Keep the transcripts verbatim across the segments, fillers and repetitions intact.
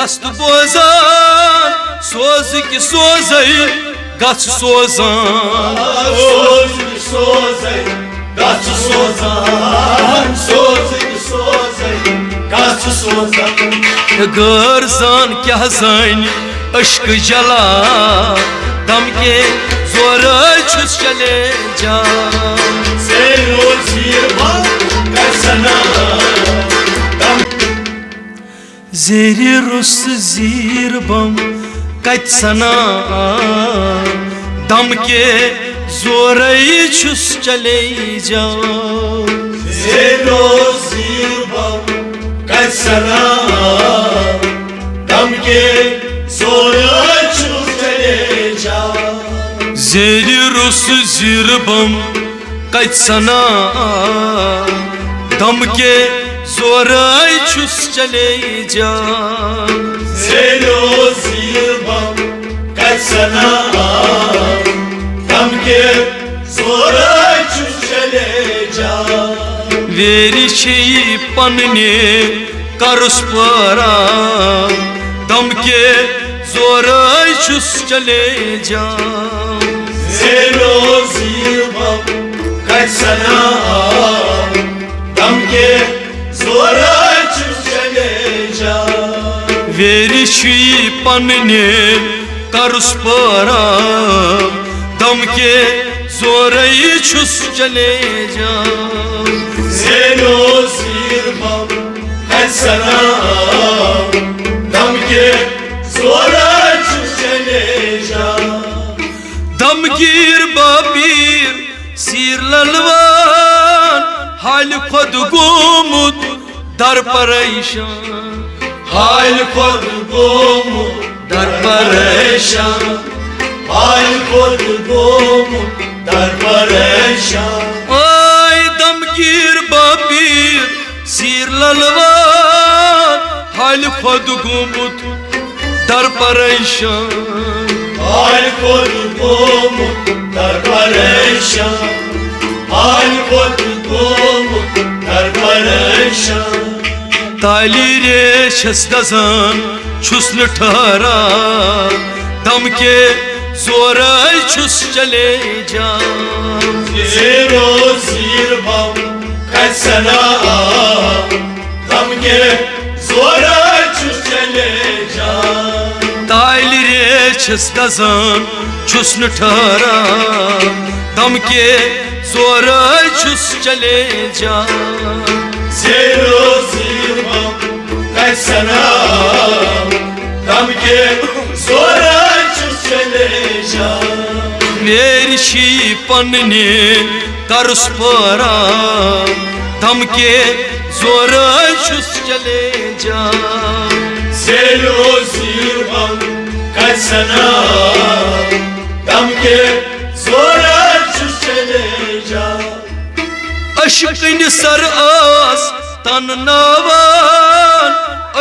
دست بوزان، سوزٕکۍ سوزے گژھ سوزان۔ سوزٕکۍ سوزے گژھ سوزان، سوزٕکۍ سوزے گژھ سوزان۔ غٲر زان کیٛاہ زانہِ عشق جلا، دمکے زورے چھُس چلے جان۔ زیرِ روٚس زیٖر بم کتہِ سنا، دم۔ زیرِ روٚس زیٖر بم کتہِ سنا، دمکے زورے چھُس چلے جان۔ زیرِ روٚس زیٖر بم کتہِ سنا، دمکے زورے چھُس چلے جان۔ زیرِ روٚس زیٖر بم کتہِ سنا، دمکے زورے چھُس چلے جان۔ زیرِ روٚس زیٖر بم کتہِ سنا، دمکے زورے چھُس چلے جان۔ ویرِ چھِ یہِ پننہِ کرُس پٲران، دمکے زورے چھُس چلے جان۔ زیرِ روٚس زیٖر بم کتہِ سنا، دمکے زورے چھُس چلے جان۔ ویرِ چھِ یہِ پننہِ کرُس پٲران، دمکے زورے چھُس چلے جان۔ زیرِ روٚس زیٖر بم کتہِ سنا، دمکے زورے چھُس چلے جان۔ دمگیٖر بابیٖر سیٖر للوان، حالہِ خود گوٚمُت در پریشان۔ حالہِ خود گوٚمُت در پریشان، حالہِ خود گوٚمُت در پریشان۔ آے دمگیٖر بابیٖر سیٖر للوان، حالہِ خود گوٚمُت در پریشان۔ حالہِ خود گوٚمُت در پریشان، حالہِ خود گوٚمُت در پریشان۔ تالہِ ریچھس دزان چھُس نہٕ ٹھہران، دمکے زورے چھُس چلے جان۔ زیرِ روٚس زیٖر بم کتہِ سنا، دمکے زورے چھُس چلے جان۔ تالہِ ریچھس دزان چھُس نہٕ ٹھہران، دمکے زورے چھُس چلے جان۔ زیرِ روٚس زیٖر بم کتہِ سنا، دمکے زورے چھُس چلے جان۔ ویرِ چھِ پننہِ کرُس پٲران، دمکے زورے چھُس چلے جان۔ زیرِ روٚس زیٖر بم کتہِ سنا، دمکے زورے چھُس چلے جان۔ عشقٕنۍ سر ٲس تن ناوان،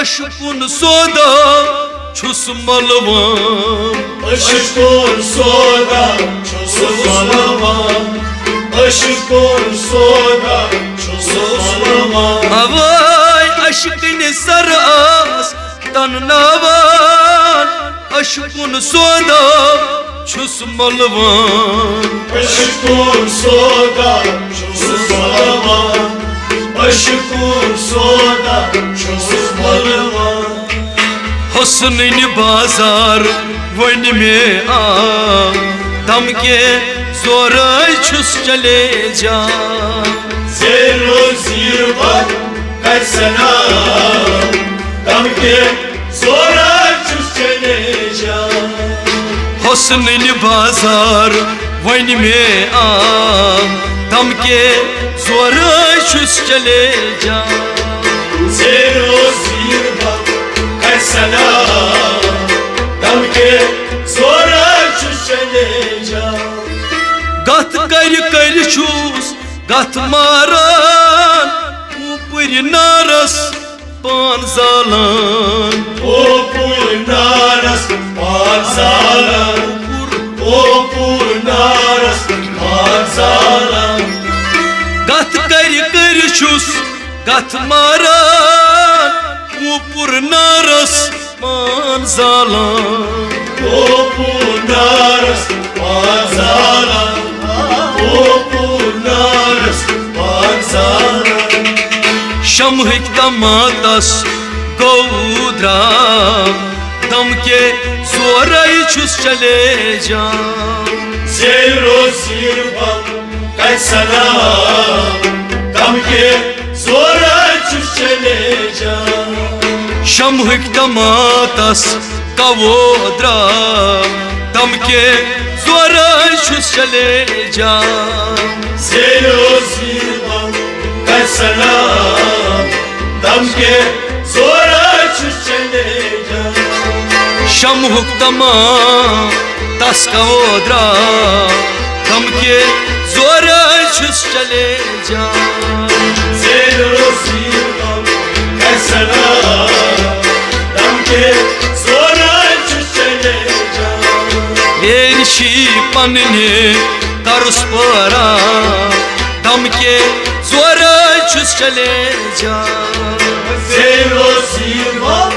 عشقُن سودا چھُس ملوان۔ عشقُن سودا چھُس ملوان، عشقُن سودا چھُس ملوان۔ اوے عشقٕنۍ سر ٲس تن ناوان، عشقُن سودا چھُس ملوان۔ عشقُن سودا چھُس ملوان، عشقُن سودا چھُس ملوان۔ حسنٕنۍ بازار وۄنۍ مےٚ آ، دمکے زورے چھُس چلے جان۔ زیرِ روٚس زیٖر بم کتہِ سنا، دمکے زورے چھُس چلے جان۔ حسنٕنۍ بازار وۄنۍ مےٚ آ، دمکے زورے چھُس چلے جان۔ زیرِ روٚس زیٖر بم کتہِ سنا، دمکے زورے چھُس چلے جان۔ گتھ کرِ کرِ چھُس گتھ ماران، اوپُرۍ نارس پان زالان۔ اوپُرۍ نارس پان زالان، اوپُرۍ نارس پان زالان۔ گتھ کرِ کرِ چھُس گتھ ماران، اوپُر نارس زالان۔ اوپو نارس پان زالان، اوپو نارس پان زالان۔ شمہٕکۍ تماتس گوٚو درام، دمکے زورے چھُس چلے جان۔ زیرو زیرو بم کتہِ سلام، دمکے زورے چھُس چلے جان۔ شمہٕکۍ تماتس کوو درام، دمکے زورے چھُس چلے جان۔ زیرو زیرو بم کتہِ سلام، دمکے زورے چھُس چلے جان۔ شمہُک تماتس کوو درام، دمکے زورے چھُس چلے جان۔ زیرو زیرو بم کتہِ سلام، دمکے زورے چھُس چلے جان۔ ویرِ چھی پننہِ ترس پٲران، دمکے زورے چھُس چلے جان۔ زیرو زیرو بم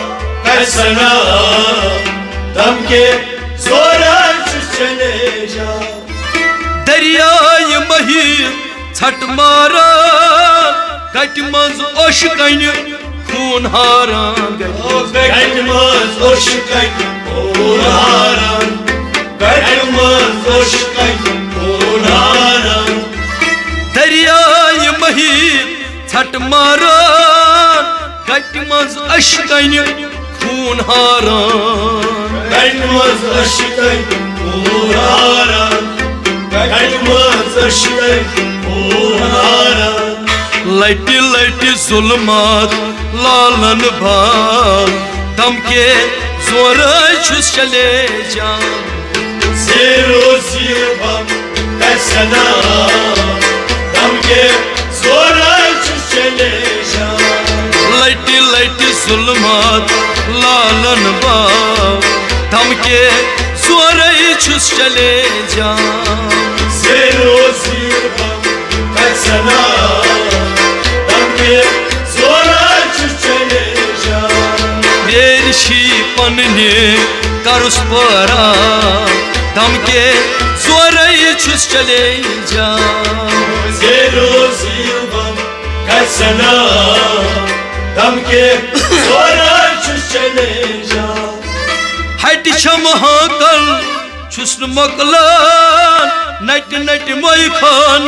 کتہِ سلام، دمکے زورے چھُس چلے جان۔ دریایہِ مہیٖر ژھٹہٕ ماران، گٹہِ منٛز اوٚش کنہِ خوٗن ہاران۔ گٹہِ منٛز اوٚش کنہِ خوٗن ہاران، گٹہِ منٛز اوٚش کنہِ خوٗن ہاران۔ دریایہِ مہیٖر ژھٹہٕ ماران، گٹہِ منٛز اوٚش کنہِ خوٗن ہاران۔ گٹہِ منٛز اوٚش کنہِ خوٗن ہاران، گٹہِ منٛز اوٚش کنہِ خوٗن ہاران۔ لٹہِ لٹہِ ظلمات لالن بال، دمکے زورے چھُس چلے جان۔ زیرو زیرو بم کتہِ سلام، دمکے زورے چھُس چلے جان۔ لٹہِ لٹہِ ظلمات لالن بال، دمکے زورے چھُس چلے جان۔ زیرو زیرو بم کتہِ سلام، دمکے زورے چھُس چلے جان۔ ویرِ چھی پننہِ ترس پٲران، دمکے زورے چھُس چلے جان۔ زیرو زیرو بم کتہِ سلام، دمکے زورے چھُس چلے جان۔ ہٹہِ چھم ہانکل چھُس نہٕ مۄکلان، نٹہِ نٹہِ مۄیہِ خان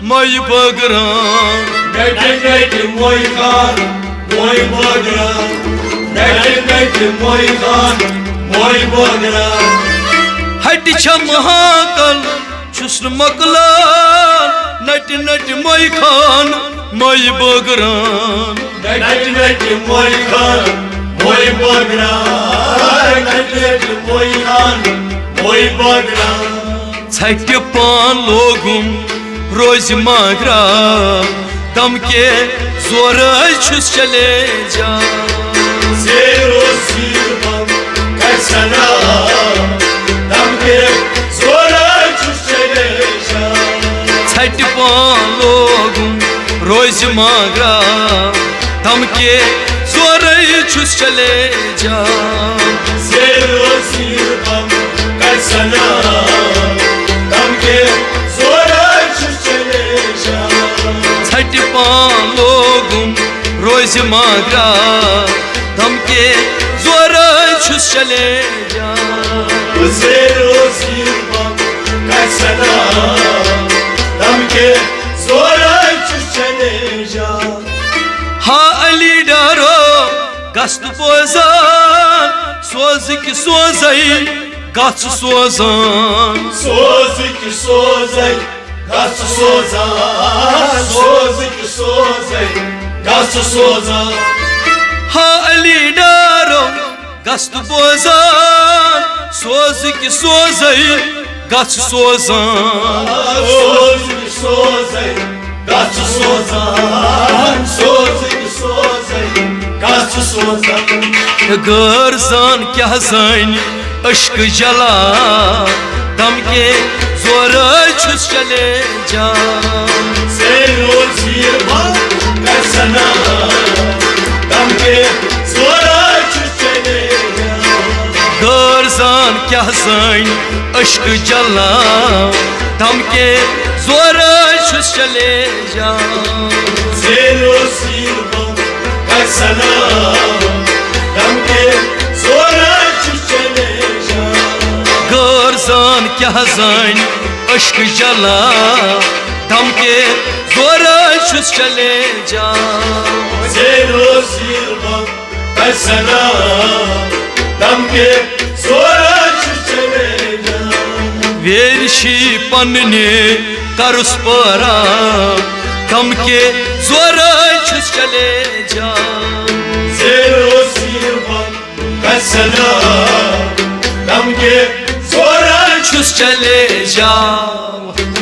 مۄیہِ بٲگران۔ نٹہِ نٹہِ مۄیہِ خان مۄیہِ بٲگران، نٹہِ نٹہِ مۄیہِ خان مۄیہِ بٲگران۔ ہٹہِ چھم ہانکل چھُس نہٕ مۄکلان، نٹہِ نٹہِ مۄیہِ خان مۄیہِ بٲگران۔ نٹہِ نٹہِ مۄیہِ خان مۄیہِ بٲگران، نٹہِ نٹہِ مۄیہِ خان مۄیہِ بٲگران۔ ژھٹہِ پان لوگُم روزِ ماگرا، دمکے زورے چھُس چلے جان۔ زیرو زیرو بم کتہِ سلام، دمکے زورے چھُس چلے جان۔ ژھٹہِ پان لوگُم روزِ ماگرا، دمکے زورے چھُس چلے جان۔ زیرو زیرو بم کتہِ سلام، دمکے زورے چھُس چلے جان۔ ژھٹہِ پان لوگُم روزِ ماگرا، دمکے زورے چھُس چلے جان۔ زیرو زیرو بم کتہِ سلام، دمکے زورے چھُس چلے جان۔ ہا علی ڈارو گژھ تہٕ بوزان، سوزٕکۍ سوزے گژھ سوزان۔ سوزٕکۍ سوزے گژھ سوزان، سوزٕکۍ سوزے گژھ سوزان۔ ہا علی ڈارو گژھ تہٕ بوزان، سوزٕکۍ سوزے گژھ سوزان۔ سوزٕکۍ سوزے گژھ سوزان، سوزٕکۍ سوزے گژھ سوزان۔ غٲر زان کیٛاہ زانہِ عشق جلا، دمکے زورے چھُس چلے جان۔ زیرو زیرو بم کتہِ سلام، دمکے زورے چھُس چلے جان۔ کیٛاہ زٲنۍ عشق جلان، دم کے زورٕ چھُس چلے جان۔ زیر و زیر بم کر سلام، دم کے زورٕ چھُس چلے جان۔ غٲر زان کیٛاہ زٲنۍ عشق جلان، دم کے زورٕ چھُس چلے جان۔ زیر و زیر بم کر سلام، دم کے زورٕ چھُس چلے جان۔ ویرشی پننہِ کرُس پٲران، دم کے زورٕ چھُس چلے جان۔ زیر و زیر بم کر سلام، دم کے زورٕ چھُس چلے جان۔